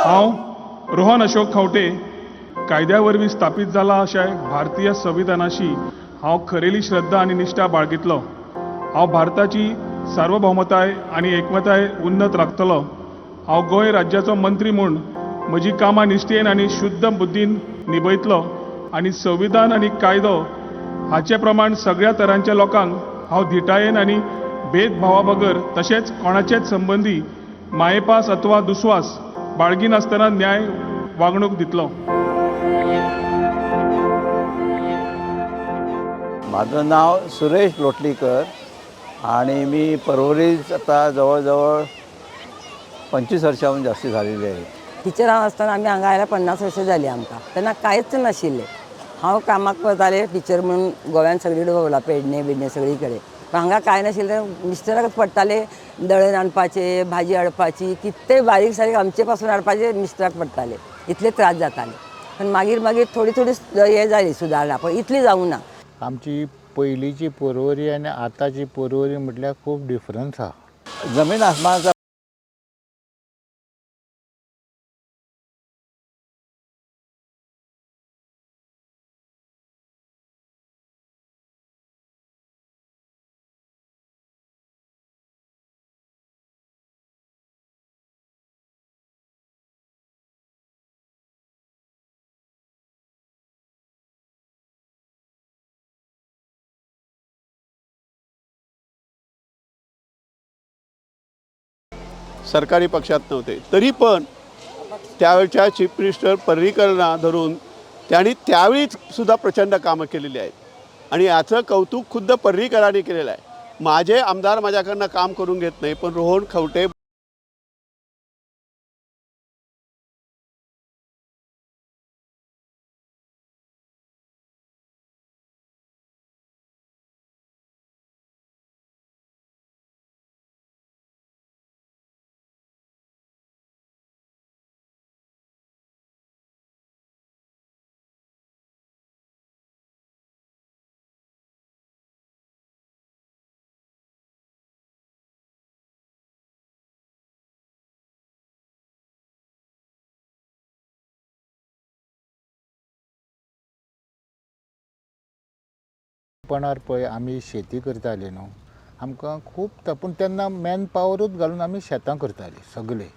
हांव रोहन अशोक खंवटे कायद्या वरवीं स्थापीत जाला अशें भारतीय संविधानाशी हांव खरेली श्रद्धा आनी निश्ठा बाळगितलो. हांव भारताची सार्वभौमताय आनी एकमताय उन्नत राखतलो. हांव गोंय राज्याचो मंत्री म्हूण म्हजी कामां निश्ठेन आनी शुद्ध बुद्दीन निभयतलो आनी संविधान आनी कायदो हाचे प्रमाण सगळ्या तरांच्या लोकांक हांव धिटायेन आनी भेदभावा बगर तशेंच कोणाचेच संबंदी मायेपास अथवा दुस्वास बाळगिनासतना न्याय वागणूक दितलो. माझं नाव सुरेश लोटलीकर आणि मी परवरीच आता जवळजवळ 25 वर्षाहून जास्ती झालेली आहे. टिचर हांव आसतना आमी हांगा आयल्यार 50 वर्सां जालीं आमकां, तेन्ना कांयच नाशिल्लें. हांव कामाक वतालें टिचर म्हणून, गोव्यान सगळी कडेन भोंवलां, पेडणे बिडणे सगळी कडेन, पण हांगा कांय नाशिल्लें. मिस्टराकच पडटालें दळण हाडपाचें, भाजी हाडपाची, कितेंय बारीक सारीक आमचे पासून हाडपाचें मिस्टराक पडटालें. इतले त्रास जाताले. पण मागीर मागीर थोडी थोडी हें जाली सुदारणा, पण इतली जावंक ना. आमची पयलींची पर्वरी आनी आतांची पर्वरी म्हटल्यार खूब डिफरन्स आहा. जमीन आसमानाचा सरकारी पक्षात नव्हते, तरी पण त्यावेळच्या चीफ मिनिस्टर पर्रीकरांना धरून त्यांनी त्यावेळीच सुद्धा प्रचंड कामं केलेली आहेत आणि याचं कौतुक खुद्द पर्रीकरांनी केलेलं आहे. माझे आमदार माझ्याकडनं काम करून घेत नाही, पण रोहन खवटे पणार पळय आमी शेती करताले न्हू, आमकां खूब, पूण तेन्ना मॅन पावरूच घालून आमी शेतां करताली. सगळे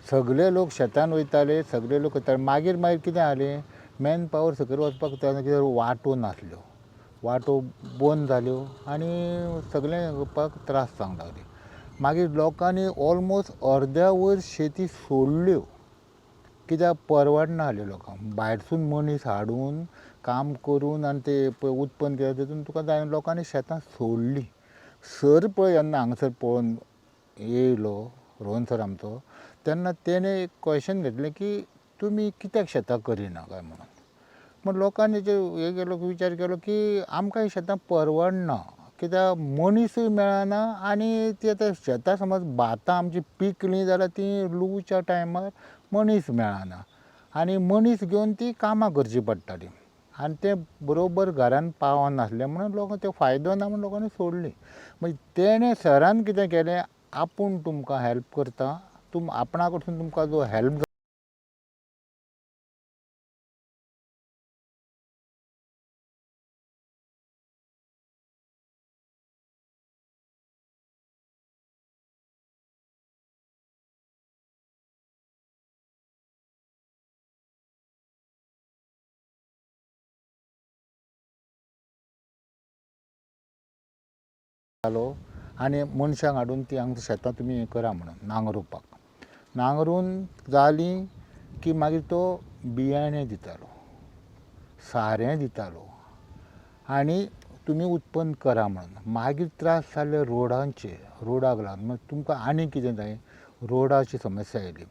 सगळे लोक शेतान वयताले, सगळे लोक करताले. मागीर मागीर कितें जालें, मॅन पावर सकयल वचपाक तेन्ना कितें वाटो नासल्यो, वाटो बंद जाल्यो आनी सगळें करपाक त्रास जावंक लागले. मागीर लोकांनी ऑलमोस्ट अर्द्या वयर शेती सोडल्यो, कित्याक परवडना जालें लोकांक. भायरसून मनीस हाडून काम करून आनी ते पळय उत्पन्न केलें तितून तुका जाय. लोकांनी शेतां सोडलीं. सर पळय जेन्ना हांगासर पळोवन येयलो रोहन सर आमचो, तेन्ना तेणें एक क्वेशन घेतलें की तुमी कित्याक शेतां करिना काय म्हणून. पूण लोकांनी जे हें केलो, विचार केलो की आमकां हीं शेतां परवडना, कित्याक मनीसूय मेळना आनी ती आतां शेतां समज भातां आमचीं पिकलीं जाल्यार तीं लुवच्या टायमार मनीस मेळना आनी मनीस घेवन ती कामां करचीं पडटालीं आनी तें बरोबर घरान पावनासलें म्हणून लोकांक ते फायदो ना म्हणून लोकांनी सोडली. मागीर तेणें सरान कितें केलें, आपूण तुमकां हेल्प करता, तुम आपणा कडसून तुमकां जो हेल्प जालो आनी मनशांक हाडून ती हांगा शेतां तुमी हें करा म्हणून नांगरुपाक. नांगरून जालीं की मागीर तो बियाणें दितालो, सारें दितालो आनी तुमी उत्पन्न करा म्हणून. मागीर त्रास जाले रोडांचे, रोडाक लागून. मागीर तुमकां आनी कितें जाय, रोडाची समस्या आयली.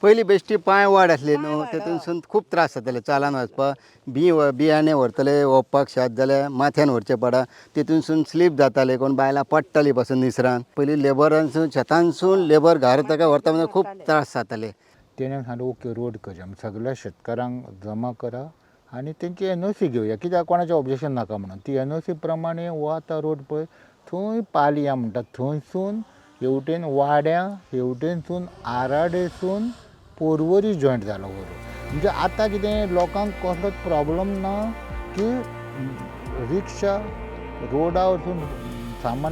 पयलीं बेश्टी पांय वाड आसली न्हू, तेतूनसून खूब त्रास जाताले चालान वचपाक. बी बियाणे व्हरतले ओंपपाक शेत जाल्यार माथ्यान व्हरचें पडा, तितूनसून स्लीप जाताले, कोण बायलां पडटालीं पासून निसरान. पयलीं लेबरांसून शेतांसून लेबर घरा ताका व्हरता म्हणल्यार खूब त्रास जाताले. तेणें सांगलें ओके रोड करया, सगळ्या शेतकारांक जमा करा आनी तेंची एनओसी घेवया, कित्याक कोणाचें ऑब्जेक्शन नाका म्हणून. ती एनओसी प्रमाणे हो आतां रोड पळय थंय पालया म्हणटा थंयसून हेवटेन वाड्या, हेवटेनसून आराडेसून पोरवरी जॉयंट जालो हो रोड. म्हणजे आतां कितें लोकांक कसलोच प्रॉब्लम ना की रिक्षा रोडा वचून सामान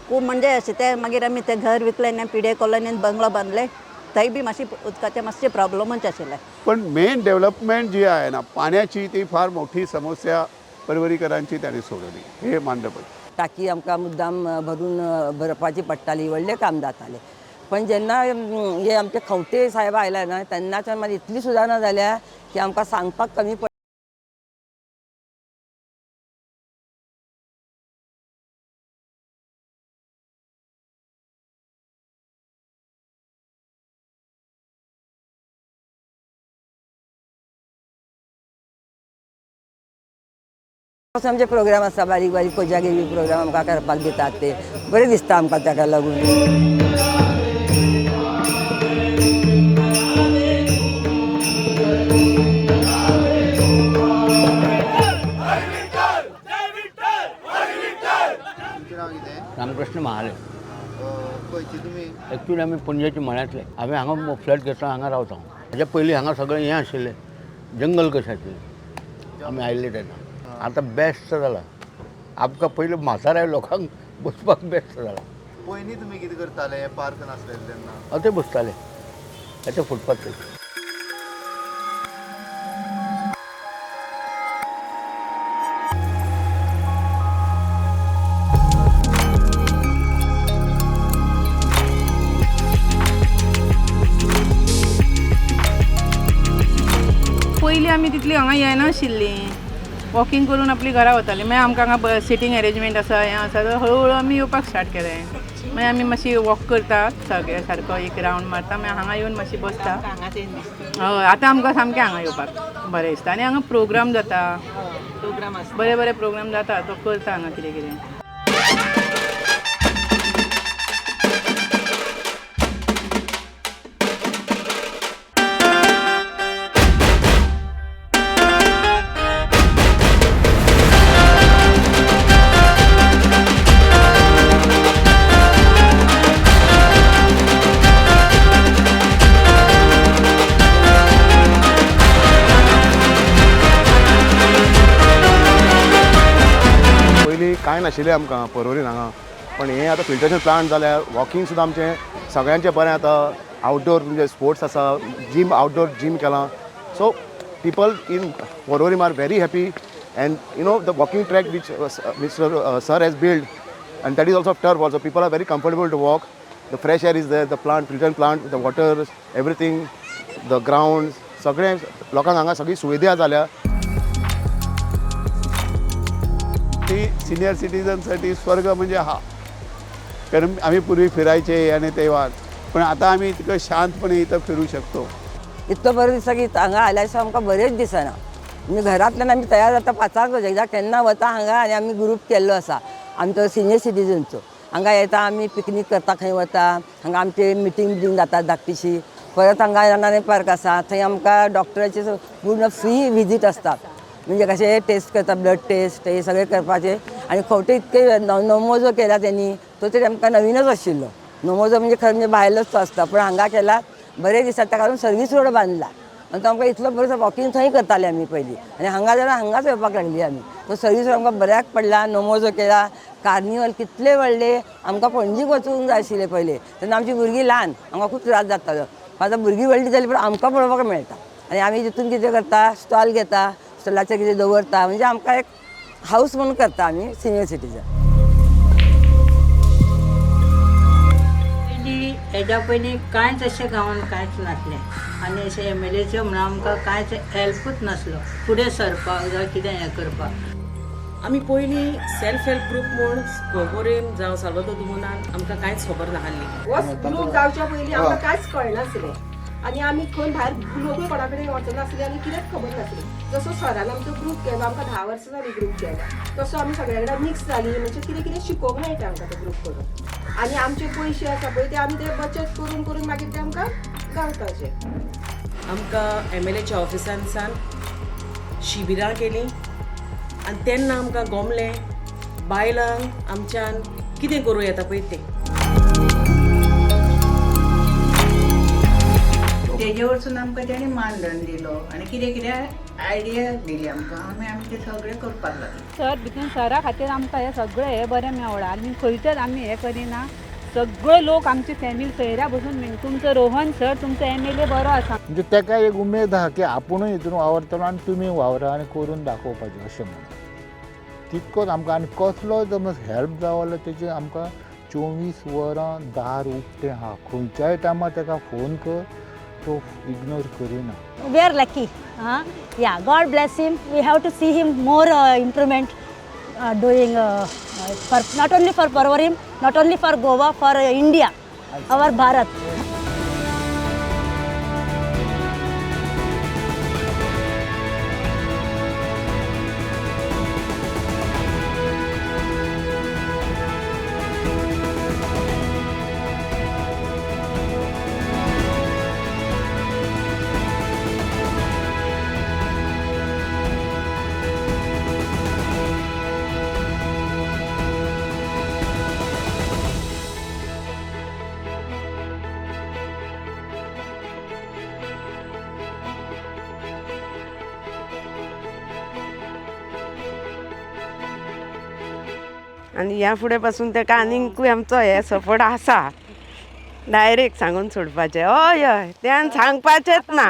खूब म्हणजे अशें ते मागीर आमी तें घर विकलें आनी पिडे कॉलनीन बंगलो बांदले, थंय बी मातशी उदकाचे मातशे प्रॉब्लमूच आशिल्ले. पण मेन डेव्हलपमेंट जी आहे ना पाण्याची, ती फार मोठी समस्या परवरीकरांची त्याने सोडवली, हे मानलं पाहिजे. टाकी आमकां मुद्दाम भरून भरपाची पडटाली, व्हडलें काम जातालें. पण जेन्ना हे आमचे खंवटे साहेब आयले ना तेन्नाच्यान मागीर इतली सुदारणा जाल्या की आमकां सांगपाक कमी पडटा. आमचे प्रोग्राम आसता, बारीक बारीक कोजागिरी प्रोग्राम आमकां करपाक दितात, ते बरें दिसता आमकां ताका लागून. रामकृष्ण महाले. खंयची तुमी? एक्चुली आमी पणजेच्या मळ्यांतले. हांवें हांगा फ्लॅट घेतला, हांगा रावता हांव. हाज्या पयलीं हांगा सगळें हें आशिल्लें, जंगल कशें आशिल्लें आमी आयिल्ले तेन्ना. आतां बेस्ट जाला आमकां. पयलीं म्हाताऱ्या लोकांक बसपाक बेस्ट जाला. पयलीं तुमी कितें करताले हे पार्क नासलेले तेन्ना? हांव ते बसताले हेच्या फुटपाथ. पयलीं आमी तितली हांगा येनाशिल्लीं, वॉकींग करून आपली घरा वतालीं. मागीर आमकां हांगा सिटींग एरेंजमेंट आसा, हें आसा, तर हळू हळू आमी येवपाक स्टार्ट केलें. मागीर आमी मातशी वॉक करता, सगळे सारको एक रावंड मारता, मागीर हांगा येवन मातशी बसता. हय, आतां आमकां सामकें हांगा येवपाक बरें दिसता. आनी हांगा प्रोग्राम जाता, बरे बरे प्रोग्राम जाता, तो करता हांगा कितें कितें. पयलीं कांय नाशिल्लें आमकां परवरीन हांगा, पण हें आतां फिल्ट्रेशन प्लांट जाल्यार वॉकिंग सुद्दां आमचें सगळ्यांचें बरें आतां. आवटडोर म्हणजे स्पोर्ट्स आसा, जीम, आवटडोर जीम केलां. So people in Porvorim are very happy and you know the walking track which Mister sir has build and that is also turf also, people are very comfortable to walk. The fresh air is there, the plant, filtration plant, the water, everything, the ground, सगळें लोकांक हांगा सगळी सुविधा जाल्या. ती senior सिटीजनसाठी स्वर्ग म्हणजे हा, कारण आम्ही पूर्वी फिरायचे आणि तेव्हा, पण आता आम्ही इतकं शांतपणे इथं फिरू शकतो. इतलो बरें दिसता की हांगा आयल्या दिसा आमकां बरेंच दिसना. म्हणजे घरांतल्यान आमी तयार जाता 5ांक, एकदां केन्ना वता हांगा. आनी आमी ग्रूप केल्लो आसा आमचो सिनियर सिटीजनचो, हांगा येता आमी पिकनीक करता, खंय वता, हांगा आमचे मिटींग बिटींग जाता धाकटीशी. परत हांगा नाणे पार्क आसा, थंय आमकां डॉक्टराचे पूर्ण फ्री विजीट आसता. म्हणजे कशें टेस्ट करता, ब्लड टेस्ट हे सगळें करपाचें. आनी खंवटे इतके नमोजो केला तेणी, तो तरी आमकां नवीनच आशिल्लो. नमोजो म्हणजे खरें म्हणजे भायलोच तो आसता, पूण हांगा केला बरें दिसता. ताका लागून सर्वीस रोड बांदला आनी तो आमकां इतलो बरो, वॉकिंग थंय करताले आमी पयलीं, आनी हांगा जाल्यार हांगाच येवपाक लागली आमी. तो सर्वीस रोड आमकां बऱ्याक पडला. नमोजो केला, कार्निवल कितले व्हडले, आमकां पणजीक वचूंक जाय आशिल्लें पयलीं, तेन्ना आमची भुरगीं ल्हान, आमकां खूब त्रास जातालो. आतां भुरगीं व्हडलीं जालीं, पूण आमकां पळोवपाक मेळटा. आनी आमी तितून कितें करता, स्टॉल घेता, स्टॉलाचेर कितें दवरता, म्हणजे आमकां एक हावस म्हणून करता आमी सिनियर सिटीजन. पयलीं हेज्या पयलीं कांयच अशें गांवांत कांयच नासलें आनी अशें एम एल एचो म्हणून आमकां कांयच हेल्पूच नासलो फुडें सरपाक जावं कितें हें करपाक. आमी पयलीं सेल्फ हेल्प ग्रूप म्हूण पर्वरेन जावं साल्वादोर दुमुनान आमकां कांयच खबर नासली. हो ग्रूप जावच्या पयलीं आमकां कांयच कळनासलें आनी आमी खंय भायर उलोवपूय कोणा कडेन वचनासलीं आनी कितेंच खबर नासली. जसो सरान आमचो ग्रूप केलो, आमकां 10 वर्सां जालीं ग्रूप केला, तसो आमी सगळ्या कडेन मिक्स जालीं, म्हणजे कितें कितें शिकोवंक मेळटा आमकां तो ग्रूप करून. आनी आमचे पयशे आसा पळय ते आमी ते बचत करून करून मागीर ते आमकां गावताचे. आमकां एम एल एच्या ऑफिसांतसान शिबिरां केलीं आनी तेन्ना आमकां गोमलें बायलांक आमच्यान कितें करूं येता पळय तें. तेजे वरसून आमकां तेणी मानधन दिलो आनी कितें कितें आयडिया दिली आमकां, आमी आमचें सगळें करपाक लागले. सर भितून सरा खातीर आमकां हें सगळें हें बरें मेवळां आनी खंयचेच आमी हें करिना. सगळे लोक आमची फॅमिली सोयऱ्या बसून तुमचो रोहन सर तुमचो एम एल ए बरो आसा. म्हणजे ताका एक उमेद आहा की आपुणूय हितून वावरतलो आनी तुमी वावरा आनी करून दाखोवपाचें अशें म्हणून तितकोच आमकां. आनी कसलो समज हेल्प जावो जाल्यार तेजी आमकां 24 वरां दार उक्तें आहा, खंयच्याय टायमार ताका फोन कर, तो इग्नोर करिना. We are lucky. Yeah, God bless him. We have to see him more improvement doing for not only for Porvorim, not only for Goa, for India, our Bharat. आनी ह्या फुडें पासून ताका आनीकूय आमचो हे सपोर्ट आसा. डायरेक्ट सांगून सोडपाचें, हय हय, त्यान सांगपाचेंच ना.